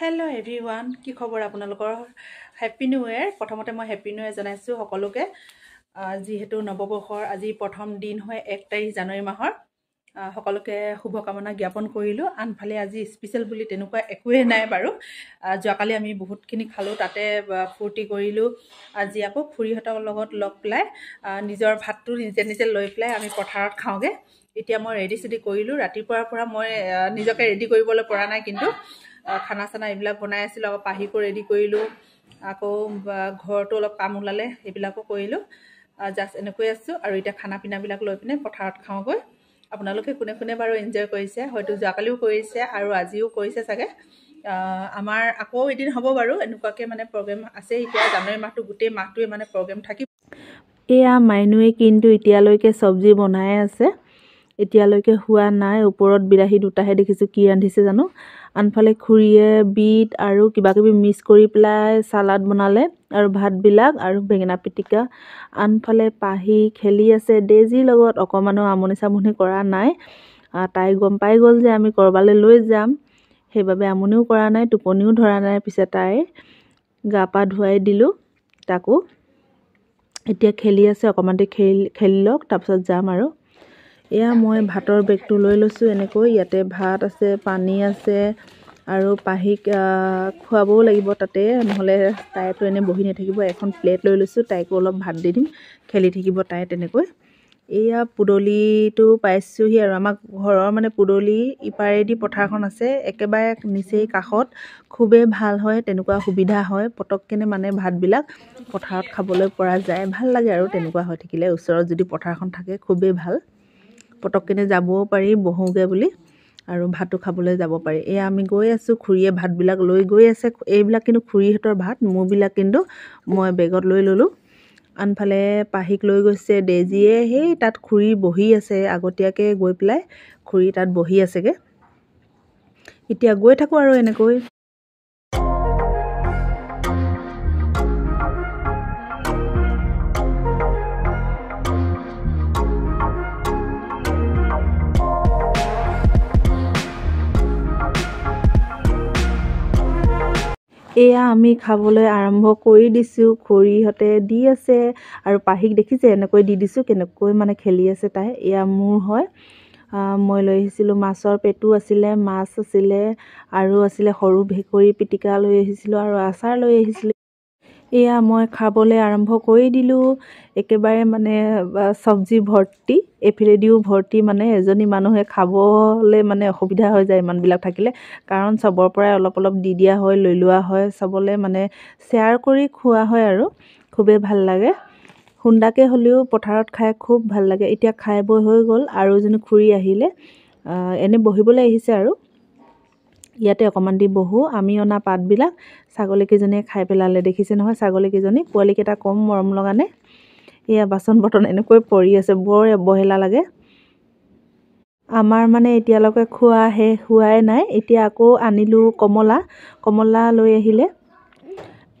Hello' everyone, কি খবৰ আপোনালোকৰ? Happy new year. প্ৰথমতে মই হেপ্পী নিউ ইয়েৰ জনাইছোঁ সকলোকে। যিহেতু নৱবৰ্ষৰ আজি প্ৰথম দিন হয় 1 তাৰিখ জানুৱাৰী মাহৰ, সকলোকে শুভকামনা জ্ঞাপন কৰিলোঁ। আনফালে আজি স্পেচিয়েল বুলি তেনেকুৱা একোৱেই নাই বাৰু। যোৱাকালি আমি বহুতখিনি খালোঁ, তাতে ফূৰ্তি কৰিলোঁ। আজি আকৌ খুৰীহঁতৰ লগত লগ পেলাই নিজৰ ভাতটো নিজে নিজে লৈ পেলাই আমি পথাৰত খাওঁগৈ। এতিয়া মই ৰেডি চেডি কৰিলোঁ। ৰাতিপুৱাৰ পৰা মই নিজকে ৰেডি কৰিবলৈ পৰা নাই, কিন্তু খানা চানা এইবিলাক বনাই আছিলোঁ। আকৌ পাহিকো ৰেডি কৰিলোঁ, আকৌ ঘৰতো অলপ কাম ওলালে সেইবিলাকো কৰিলোঁ। জাষ্ট এনেকৈ আছোঁ আৰু এতিয়া খানা পিনাবিলাক লৈ পিনে পথাৰত খাওঁগৈ। আপোনালোকে কোনে কোনে বাৰু এনজয় কৰিছে? হয়তো যোৱাকালিও কৰিছে আৰু আজিও কৰিছে চাগে। আমাৰ আকৌ এদিন হ'ব বাৰু এনেকুৱাকৈ মানে প্ৰগ্ৰেম আছে। এতিয়া জানুৱাৰী মাহটো গোটেই মাহটোৱে মানে প্ৰগ্ৰেম থাকিব। এয়া মাইনুৱে কিন্তু এতিয়ালৈকে চব্জি বনাই আছে, এতিয়ালৈকে হোৱা নাই। ওপৰত বিলাহী দুটাহে দেখিছোঁ, কি ৰান্ধিছে জানো। আনফালে খুৰীয়ে বিট আৰু কিবা কিবি মিক্স কৰি পেলাই চালাড বনালে আৰু ভাতবিলাক আৰু বেঙেনা পিটিকা। আনফালে পাহি খেলি আছে ডেইজিৰ লগত, অকণমানো আমনি চামনি কৰা নাই। তাই গম পাই গ'ল যে আমি ক'ৰবালৈ লৈ যাম, সেইবাবে আমনিও কৰা নাই, টোপনিও ধৰা নাই। পিছে তাই গা পা ধুৱাই দিলোঁ তাকো। এতিয়া খেলি আছে, অকণমান দেৰি খেলি লওক, তাৰপিছত যাম আৰু। এয়া মই ভাতৰ বেগটো লৈ লৈছোঁ এনেকৈ। ইয়াতে ভাত আছে, পানী আছে আৰু পাহিক খুৱাবও লাগিব তাতে, নহ'লে তাইতো এনেই বহি নাথাকিব। এখন প্লেট লৈ লৈছোঁ, তাইকো অলপ ভাত দি দিম, খেলি থাকিব তাই তেনেকৈ। এয়া পদূলিটো পাইছোঁহি আৰু। আমাৰ ঘৰৰ মানে পদূলি ইপাৰেদি পথাৰখন আছে, একেবাৰে নিচেই কাষত। খুবেই ভাল হয়, তেনেকুৱা সুবিধা হয়, পটককেনে মানে ভাতবিলাক পথাৰত খাবলৈ পৰা যায়। ভাল লাগে আৰু তেনেকুৱা হৈ থাকিলে, ওচৰত যদি পথাৰখন থাকে খুবেই ভাল, পটককেনে যাবও পাৰি বহোঁগৈ বুলি আৰু ভাতো খাবলৈ যাব পাৰি। এয়া আমি গৈ আছোঁ, খুৰীয়ে ভাতবিলাক লৈ গৈ আছে। এইবিলাক কিন্তু খুৰীহঁতৰ ভাত, মোৰবিলাক কিন্তু মই বেগত লৈ ল'লোঁ। আনফালে পাহিক লৈ গৈছে ডেইজিয়ে। সেই তাত খুৰী বহি আছে, আগতীয়াকৈ গৈ পেলাই খুৰী তাত বহি আছেগৈ। এতিয়া গৈ থাকোঁ আৰু এনেকৈ। এয়া আমি খাবলৈ আৰম্ভ কৰি দিছোঁ, খুৰীহঁতে দি আছে আৰু পাহিক দেখিছে এনেকৈ দি দিছোঁ, কেনেকৈ মানে খেলি আছে তাই। এয়া মোৰ হয়, মই লৈ আহিছিলোঁ মাছৰ পেটু আছিলে, মাছ আছিলে আৰু আছিলে সৰু ভেকুৰী পিটিকা লৈ আহিছিলোঁ আৰু আচাৰ লৈ আহিছিলোঁ। এয়া মই খাবলৈ আৰম্ভ কৰি দিলোঁ, একেবাৰে মানে চব্জি ভৰ্তি, এইফালেদিও ভৰ্তি, মানে এজনী মানুহে খাবলৈ মানে অসুবিধা হৈ যায় ইমানবিলাক থাকিলে, কাৰণ চবৰ পৰাই অলপ অলপ দি দিয়া হয়, লৈ লোৱা হয়, চবলে মানে শ্বেয়াৰ কৰি খোৱা হয় আৰু খুবেই ভাল লাগে। খুন্দাকৈ হ'লেও পথাৰত খাই খুব ভাল লাগে। এতিয়া খাই বৈ হৈ গ'ল আৰু এজনী খুৰী আহিলে, এনেই বহিবলৈ আহিছে আৰু ইয়াতে অকণমান দি বহোঁ। আমি অনা পাতবিলাক ছাগলীকেইজনীয়ে খাই পেলালে, দেখিছে নহয় ছাগলীকেইজনী, পোৱালিকেইটা কম মৰম লগানে। এয়া বাচন বৰ্তন এনেকৈ পৰি আছে, বৰ অৱহেলা লাগে। আমাৰ মানে এতিয়ালৈকে খোৱা শেষ হোৱাই নাই। এতিয়া আকৌ আনিলোঁ কমলা, কমলা লৈ আহিলে।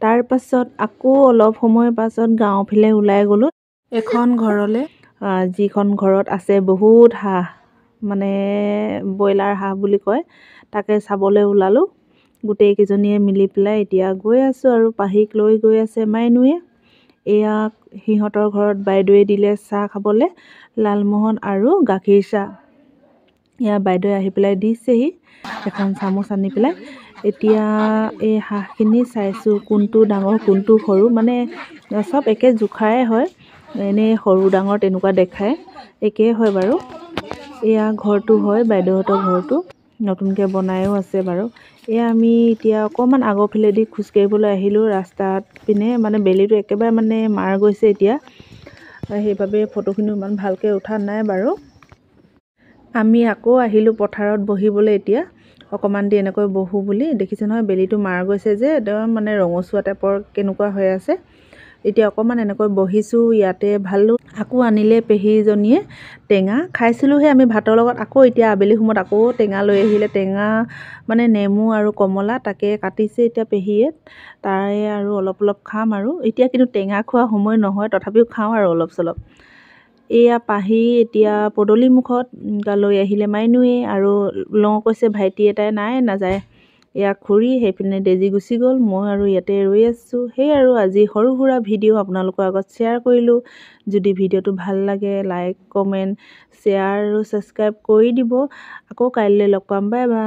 তাৰপাছত আকৌ অলপ সময়ৰ পাছত গাঁও ফালে ওলাই গ'লোঁ এখন ঘৰলৈ, যিখন ঘৰত আছে বহুত হাঁহ, মানে ব্ৰইলাৰ হাঁহ বুলি কয়, তাকে চাবলৈ ওলালোঁ। গোটেইকেইজনীয়ে মিলি পেলাই এতিয়া গৈ আছোঁ আৰু পাহিক লৈ গৈ আছে মাইনুৱে। এয়া সিহঁতৰ ঘৰত বাইদেৱে দিলে চাহ খাবলৈ, লালমোহন আৰু গাখীৰ চাহ। এয়া বাইদেৱে আহি পেলাই দিছেহি এখন চামুচ আনি পেলাই। এতিয়া এই হাঁহখিনি চাইছোঁ, কোনটো ডাঙৰ কোনটো সৰু, মানে চব একে জোখাৰে হয়, এনেই সৰু ডাঙৰ তেনেকুৱা দেখায়, একেই হয় বাৰু। এয়া ঘৰটো হয় বাইদেউহঁতৰ ঘৰটো, নতুনকৈ বনায়ো আছে বাৰু। এয়া আমি এতিয়া অকণমান আগৰ ফালেদি খোজকাঢ়িবলৈ আহিলোঁ ৰাস্তাত পিনে, মানে বেলিটো একেবাৰে মানে মাৰ গৈছে এতিয়া, সেইবাবে ফটোখিনিও ইমান ভালকৈ উঠা নাই বাৰু। আমি আকৌ আহিলোঁ পথাৰত বহিবলৈ, এতিয়া অকণমান দি এনেকৈ বহোঁ বুলি। দেখিছে নহয় বেলিটো মাৰ গৈছে যে, একদম মানে ৰঙচুৱা টাইপৰ কেনেকুৱা হৈ আছে। এতিয়া অকণমান এনেকৈ বহিছোঁ ইয়াতে, ভালো। আকৌ আনিলে পেহীজনীয়ে টেঙা, খাইছিলোঁহে আমি ভাতৰ লগত। আকৌ এতিয়া আবেলি সময়ত আকৌ টেঙা লৈ আহিলে, টেঙা মানে নেমু আৰু কমলা তাকে কাটিছে এতিয়া পেহীয়ে, তাৰে আৰু অলপ অলপ খাম আৰু। এতিয়া কিন্তু টেঙা খোৱা সময় নহয়, তথাপিও খাওঁ আৰু অলপ চলপ। এয়া পাহি এতিয়া পদূলি মুখত লৈ আহিলে মাইনুৱে আৰু লওঁ কৈছে ভাইটি এটাই, নাই নাযায়, এয়া খুৰী, সেইপিনে ডেজি গুচি গ'ল, মই আৰু ইয়াতে ৰৈ আছোঁ। সেই আৰু আজি সৰু সুৰা ভিডিঅ' আপোনালোকৰ আগত শ্বেয়াৰ কৰিলোঁ। যদি ভিডিঅ'টো ভাল লাগে, লাইক, কমেণ্ট, শ্বেয়াৰ আৰু ছাবস্ক্ৰাইব কৰি দিব। আকৌ কাইলৈ লগ পাম। Bye bye.